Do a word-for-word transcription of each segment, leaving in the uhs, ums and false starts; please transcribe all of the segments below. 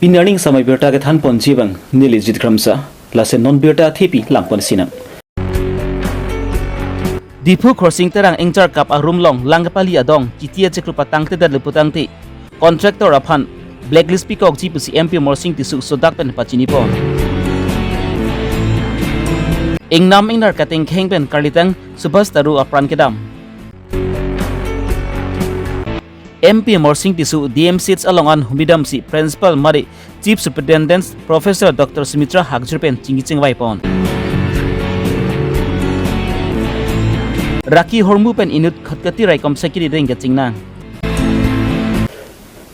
Pini arni samai birta kethan ponji abang neli Jit Kramsa, laso non birta thepi langpon sinang. Diphu Khorsing Terang Ingjarkap arum along lang kepali adong chiti achiklo patangtedet le putangte contractor aphan blacklist pikokji pusi M P Amarsing Tisso sodak pen pachinipon. Ingnam ingnar katengkheng pen karlitang Subhash Taro apran kedam. M P Amarsing Tisso D M C H along an humri damsi Principal mate Chief Superintendent Professor Doctor Sumitra Hakjir pen chingki chingvaipon. Raki hormu pen inut Khatkhati raikom sakiri deng kachingnang.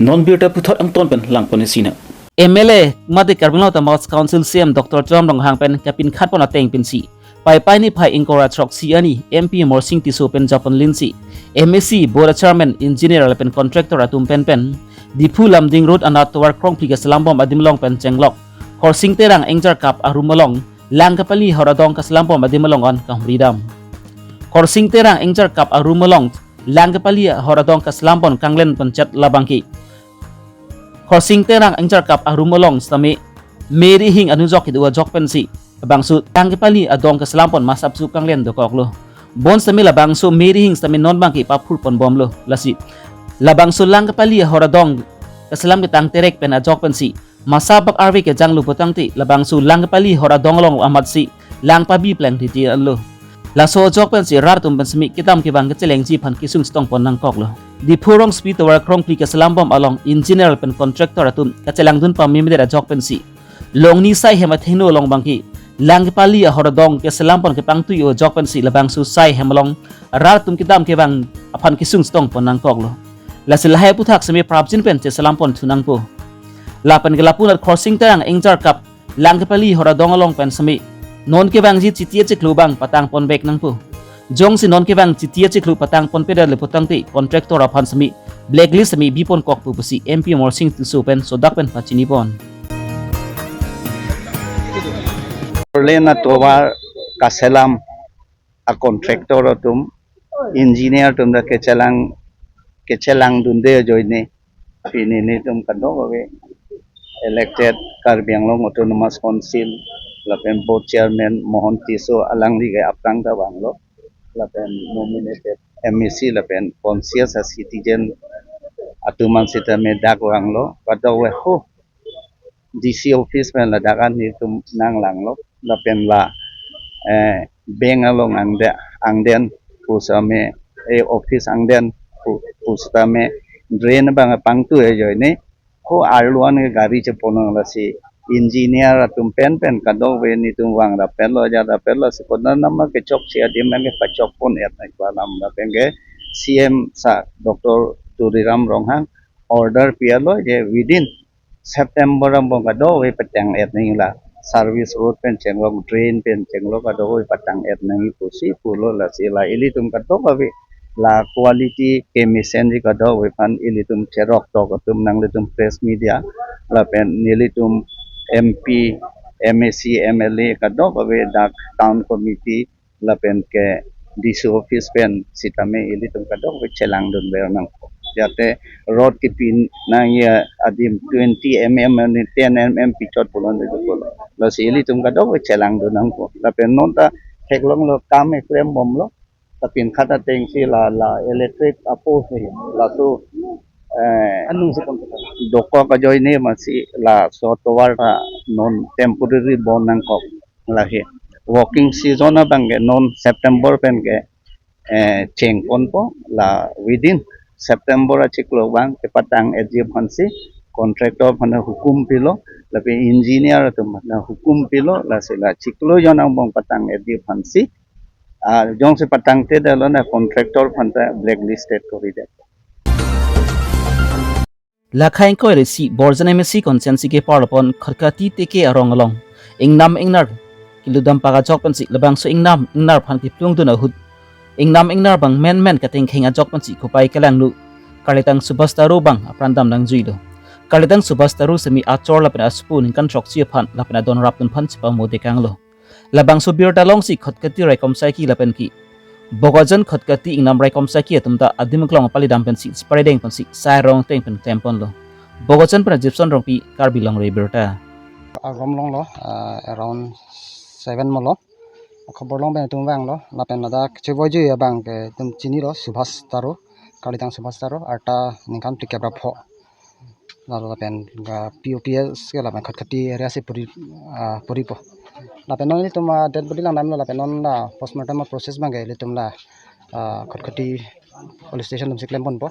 Non birta puthot angton pen langpon sinang. M L A mate Karbi Anglong Autonomous Council C E M Doctor Tuliram Ronghang pen kapinkhatpon ateng pensi Paipai niphai ingkoi ra throksi arni M P Amarsing Tisso pen japonlinsi M A C, Board Chairman, Engineer lapen Contractor atum pen pen Diphu Lumding Road anat tovar krongphli kaselambom adim along pen chenglok Khorsing Terang Ingjarkap arum along lang kepali ahor adong kaselambom adim along an kahumri dam. Khorsing Terang Ingjarkap arum along lang kepali ahor adong kaselambom kanglen ponchet labangke Khorsing Terang Ingjarkap arum along sitame Mary Hing anujok kedo ajok pensi labangso lang kepali adong kaselambom masap su kanglen dokoklo. Bonsitame labangso Mary Hing sitame non abangke paphurponbomlo. Lasi labangso lang kepali ahor adong kaselam ketang terek pen ajok pensi masa bak arve kejanglo putangte labangso lang kepali ahor adong along amatsi lang pabi pleng titi anlo. Laso ajok pensi rat atum pen sitame kedam kevang kechelengji aphan kesung chetongpon nangkoklo. Diphu Rongspi tovar krongphli kaselambom along engineer pen contractor atum kachelangdun pamemedet ajok pensi longni sai hem athengno along abangke lang kepali ahor adong keselambom kepangtui ajok pensi labangso sai hem along rat atum kedam kevang aphan kesung chetongpon nangkoklo. Lasi lahai aputhak sitame prapjin pen cheselampon thu nangpo. Lapen ke lapu anat Khorsing Terang Ingjarkap lang kepali ahor adong along pen sitame non kevangji chiti achiklo abang patangponvek nangpo. Jongsi non kevang chiti achiklo patangponpedet le putangte contractor aphan sitame blacklist sitame biponkok pu pusi M P Amarsing Tisso pen sodak pen pachinipon. Lena tovar kaselam a contractor atum, engineer atum ta kechelang, kechelangdunde ajoine pini nelitum kadokave elected Karbi Anglong Autonomous Council lapen Board Chairman Mohan Tisso alangli ke aphrang ta vanglo, lapen nominated M A C lapen conscious a citizen atum an sitame dak vanglo, kadokave ho D C office pen ladak an nelitum nanglanglo, lapen la, eh, bank along angde-, angden pu sitame, eh, office angden pu, pu sitame drain abang pangtui ajoine ho arlo an ke gari cheponang, lasi engineer atum pen pen kadokave nelitum vang rapetlo, ajat rapetlo, lasi konat nama kechokche adim abang ke pachokpon-et nangji alam lapen ke C M sir Doctor Tuliram Ronghang order pialo je within September angbong kadokave patang-et nangji, la service road pen chenglok, drain pen chenglok, kadokave patang-et nangji pusi pulo, lasi la ilitum kadokave la quality kemesenji kadokave aphan ilitum cherok tok atum nanglitum press media lapen nelitum M P, M A C, M L A kadokave dak town committee lapen ke D C office pen sitame ilitum kadokave chelangdunver nangpo. Jate road kepi nangji adim twenty M M ani ten M M pichot pulo nangji pulo. Lasi ilitum kadokave chelangdun nangpo. Lapen non ta theklonglo, kam eklembomlo. Kapinkhat atengsi la, la electric a post ni, laso, eh, anung si kon dokok ajoine amatsi laso tovar ta non temporary bon nangkok. Lahei working season abang ke non September pen ke, eh, chengponpo, la within September achiklo abang ke patang-etji aphansi contractor aphan hukum pilo, lapen engineer atum aphan hukum pilo, lasi la chiklo jon angbong patang-etji aphansi, ah, jongsi patangtedet lo na contractor aphan ta blacklisted koridet. Lakhai ingkoi ra isi Borjan M A C constituency ke parlopon Khatkhati T K arong along ingnam ingnar kelutdam pak ajok pensi labangso ingnam ingnar aphan kiplungdun ahut ingnam ingnar abang menmen katengkheng ajok pensi kopai kelanglu karlitang Subhash Taro abang apran dam nangjuilo. Karlitang Subhash Taro sitame achor lapen asopo ningkan throksi aphan lapen adon rapdun aphan chepamo dekanglo. Labangso birta alongsi Khatkhati raikom saiki lapen ke Bokajan Khatkhati ingnam raikom saiki atum ta adim aklong apali dam pensi spreading pensi sai arong ateng pen klemponlo. Bogochon pen Jipson Rongpi, Karbi Longri Abirta. Agom longlo, ah, around seven molo. Khobor long pen itum vanglo, lapen ladak chevoijuji abang ke itum chinilo, Subhas Taro, Kalitang Subhas Taro, arta ningkan phlikep ra pho. Lalo lapen ga P O P S ke lapen Khatkhati area si puri, ah, puripo. Lapen non ilitum, ah, dead body langdamlo, lapen non la postmortem process abang ke ilitum la, ah, Khatkhati police station atum si klemponpo.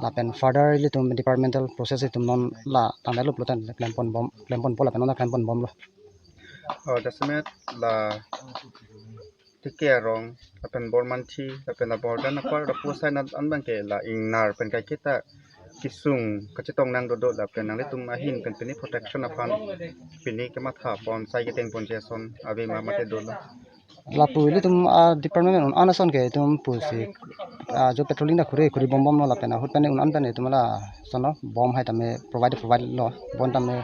Lapen further ilitum departmental process itum non la tangdalo pulote klemponbom, klemponpo lapen non klemponbomlo. Oh, jasemet la T K Arong, lapen Bormanthi, lapen la Borjan apar, lapu asai nat an abang ke la ingnar pen kaiketa kesung kachetong nang dodo, lapen nanglitum ahin pen pini protection aphan pini kematha pon, sai keteng pon, jason ave ma mate dolo. Lapu ilitum, ah, department un an ason ke itum pusi, ah, jo patrolling ta kuri kuri bombomlo lapen ahut pen un an pen itum la sono bom hai tame provide provide lo, bon tame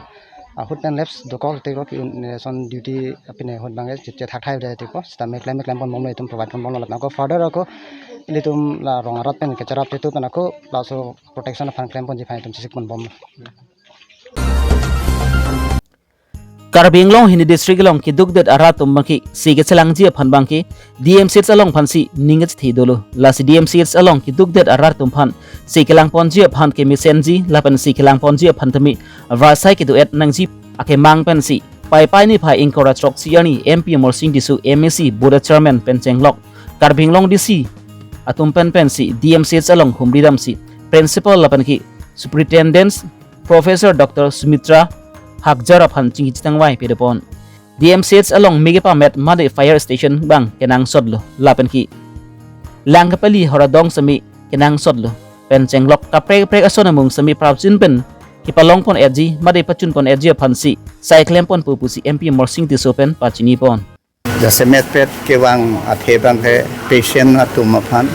ahut pen laps dokok te lo ki un, eh, son duty apine ahut abang ke chet chet thak thai de tipo, sitame klem klemponbomlo, itum provide ponbomlo lapen ako further ako ilitum la rong arat pen kecherap chetu pen ako laso protection aphan klemponji aphan itum chesikponbomlo. Karbi Anglong hini district along kedukdet arat atum abangke si kechelangji aphan abangke D M C H along aphansi ning kachethi dolo. Lasi D M C H along kedukdet arat atum aphan si kelangponji aphan kemesenji lapen si kelangponji aphan tame avarsai kedo-et nangji akemang pensi Paipai niphai ingkoi ra throk-isi arni M P Amarsing Tisso, M A C Board Chairman pen chenglok Karbi Anglong D C atum pen pensi D M C H along humri damsi Principal lapen ke Superintendent Professor Doctor Sumitra Hakjar aphan chingki chetangvai pedopon. D M C H along me kepamet mate fire station abang kenangsotlo lapen ke lang kepali horadong semi kenangsotlo pen chenglok kaprek kaprek ason amung semi prapjin pen kepalongpon-etji mate pachunpon-etji aphansi sai klemponpo pusi M P Amarsing Tisso pen pachinipon. Jasemet pet kevang athe abang ke patient atum aphan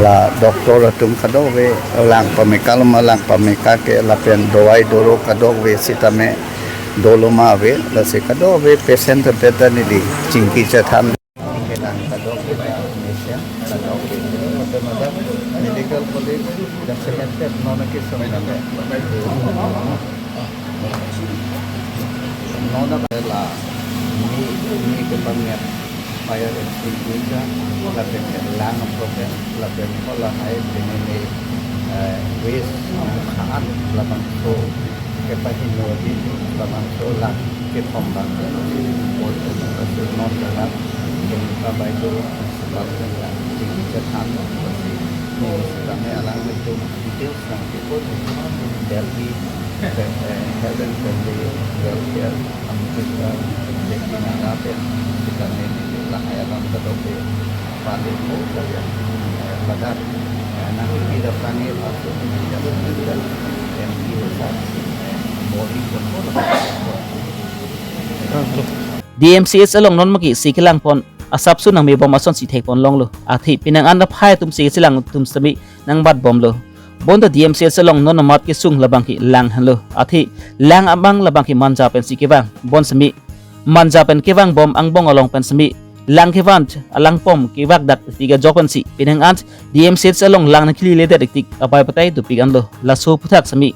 la doctor atum kadokave lang pameka lo ma lang pameka ke lapen dawai doro kadokave sitame dolo ma ave, lasi kadokave patient atum ta neli chingki chethan. Kelang kadokave patient kadokave lapen ladak medical college jasemet pet non kesung nang non la me me kepamet fire extinguisher, lapen ke lang problem, lapen ko lahai pini, eh, waste saat labangso kepahingno di, labangso lang kethom abang non dalam kemka baik dulu sebab dengan tinggi cethan masih ini sitame alanglitum details nangkepon Delhi, eh, Health and Family Welfare Minister J P Nadda pen sitame neli lahai alam kadokave paling mo kalian, eh, ladak, eh, nangkepida prangni laso neli M P sar, eh, body control. D M C H along non abangke si kelangpon asapso nangmebom asonsi thekpon longlo. Athe penang an aphai atum si kechelang atum sitame nangbatbomlo. Bonta D M C H along non amat kesung labangke lang henlo. Athe lang abang labangke Manja pensi kevang. Bon semi Manja pen kevangbom angbong along pen semi lang kevan alangpom kevakdak tik ajok pensi penang an D M C H along lang nangkeledet tik abai patai dopik anlo. Laso aphuthak semi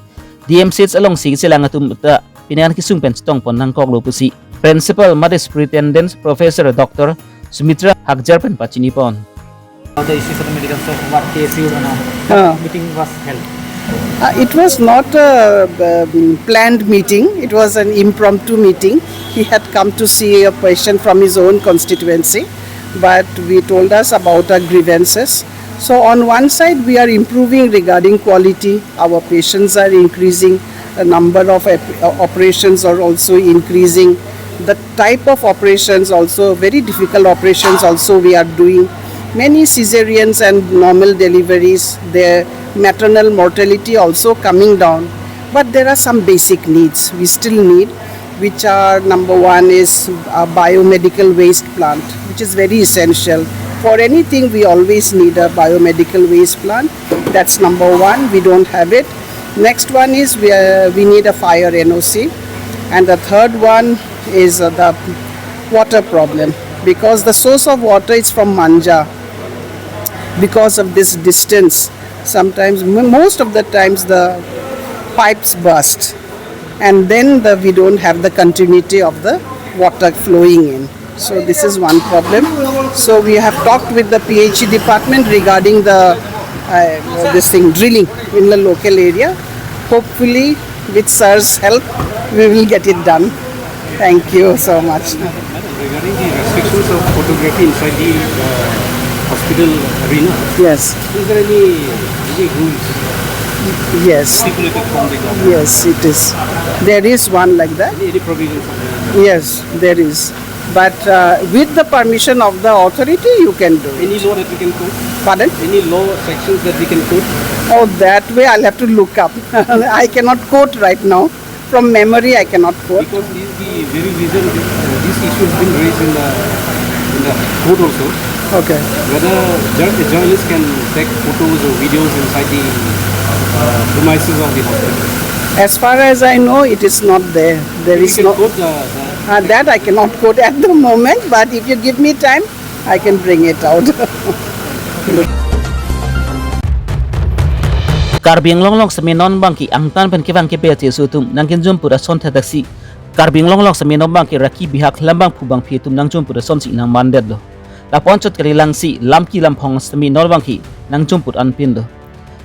D M C H along si kechelang atum ta penang an kesung pen chetongpon nangkoklo pusi Principal mate Superintendent Professor Doctor Sumitra Hakjar pen pachinipon. How the issues of the medical store, what K S U and all. Ah. Meeting was held. Uh, it was not a, um, planned meeting. It was an impromptu meeting. He had come to see a patient from his own constituency, but we told us about our grievances. So on one side, we are improving regarding quality. Our patients are increasing. The number of ep-, uh, operations are also increasing. The type of operations also, very difficult operations also we are doing. Many cesareans and normal deliveries, their maternal mortality also coming down. But there are some basic needs we still need, which are, number one is a biomedical waste plant, which is very essential. For anything, we always need a biomedical waste plant. That's number one. We don't have it. Next one is we, uh, we need a fire N O C. And the third one is, uh, the water problem, because the source of water is from Manja. Because of this distance, sometimes, m-, most of the times, the pipes burst, and then the, we don't have the continuity of the water flowing in. So this is one problem. So we have talked with the P H E department regarding the, uh, this thing, drilling in the local area. Hopefully, with sir's help, we will get it done. Thank you so much. Madam, regarding the restrictions of photography inside the, uh, hospital arena, yes, is there any, any rules, yes, stipulated from the government? Yes, it is. There is one like that. Any, any provision for that? Yes, there is. But, uh, with the permission of the authority, you can do it. Any law that we can quote? Pardon? Any law sections that we can quote? Oh, that way I'll have to look up. I cannot quote right now. From memory, I cannot quote. Because this is the very reason, uh, this issue has been raised in the, in the court also. Okay. Whether jour-, a journalist can take photos or videos inside the, uh, premises of the hospital. As far as I know, it is not there. There is no. You can quote the, the Uh, that I cannot quote at the moment, but if you give me time, I can bring it out. Karbi Anglong along semi non abangke angtan pen kevang kepe acheso atum nangkinjumput ason thakthaksi Karbi Anglong along semi non abangke rakhi bihak klembangphu bangphi atum nangjumput asonsi nangmandetlo. Lapu-an chot kali langsi lamki lamphong semi non abangke nangjumput anpinlo.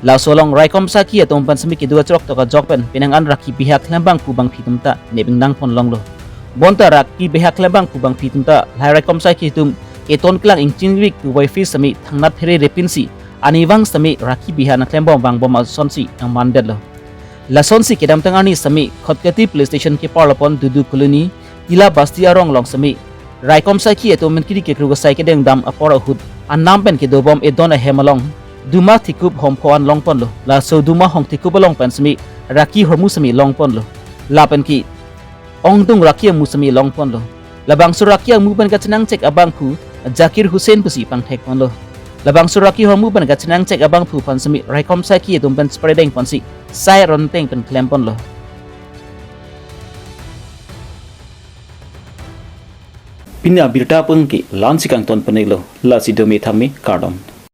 Laso along raikom saikhi atum pen semi kedo achirok tok ajok pen penang an rakhi bihak klembangphu bangphi atum ta neping nangpon longlo. Bonta rakhi bihak klembangphu bangphi atum ta lahai raikom saikhi atum keton kelang ingchingrik puvoiphit semi thangnat phere repinsi arnivang semi rakhi bihak nangklembom vangbom asonsi nangmandetlo. Lasonsi kedamtang arni semi Khatkhati police station keparlo pon Dudu Colony, Tila Basti arong along semi raikom saikhi atum pen kiri kekru kasai kedengdam apor ahut anam pen kedobom edon ahem along duma thikup hongpho an longponlo. Laso duma hong thikup along pen semi rakhi ahormu semi longponlo. Lapen ke ongdung rakhi amu semi longponlo. Labangso rakhi amu pen kachenangchek abangphu Zakir Hussain pusi pangthekponlo. Labangso rakhi ahormu pen kachenangchek abangphu aphan semi raikom saikhi atum pen spreading ponsi sai ronteng pen klemponlo. Pini abirta abangke la-ansi kangton pon-iklo, lasi dome tame kardom.